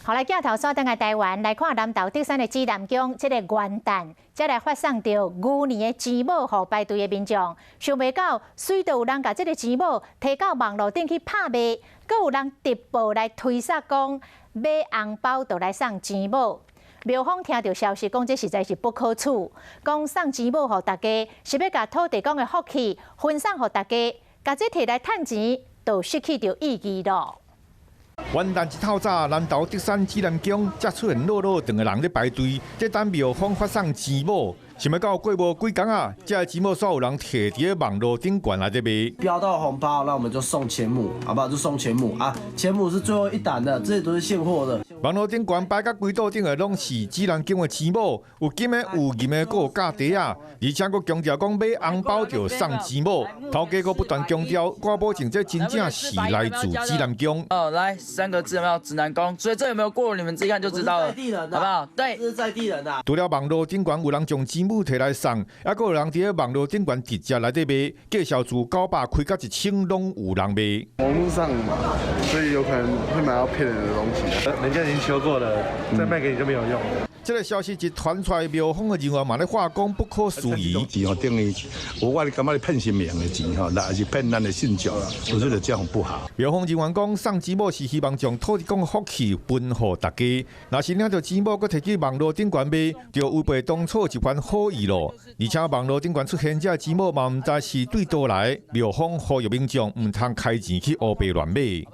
好來，鏡頭轉轉來台灣來看南投竹山的紫南宮，這個元旦才來發送著牛年的錢母予排隊的民眾，想袂到，隨著有人共這个錢母提到網路頂去拍賣，閣有人直播來推捒講買紅包就來送錢母。廟方聽著消息講，這實在是不可取，講送錢母予大家，是欲共土地公的福氣分送予大家，共這提來趁錢，就失去著意義囉。元旦一透早，南投竹山紫南宮才出現落落長的人咧排隊，這等廟方發送錢母。想欲到過無幾工啊，這个錢母煞有人提佇咧網路頂懸來咧賣。標到紅包，那我們就送錢母，好不好？就送錢母啊！錢母是最後一檔的，這些都是現貨的。網路頂懸擺甲規桌頂的攏是紫南宮的錢母，有金的、有銀的，閣有價袋仔，而且閣強調講買紅包就送錢母。頭家閣不斷強調，掛保證這真正是來自紫南宮。哦，來三個字有沒有？紫南宮，所以這有沒有過，你們自己看就知道了，好不好？對，這是在地人啊。除了網路頂懸有人將錢母提來送，猶閣有人佇咧網路頂懸直接來咧賣，介紹自900開到1000攏有人賣。網路上嘛，所以有可能會買到騙人的東西。人家已經求過了，再賣給你就沒有用。這个消息一傳出來，廟方的人員嘛咧話講不可思議。錢吼等於我感覺咧騙神明的錢吼，那是騙咱的信眾，我覺得這樣不好。廟方人員講，送錢母是希望將土地公福氣分予大家。若是領著錢母閣提去網路頂懸賣，就違背當初一番好意咯。而且網路頂懸出現這錢母嘛，毋知是對佗來。廟方呼籲民眾毋通開錢去烏白亂買。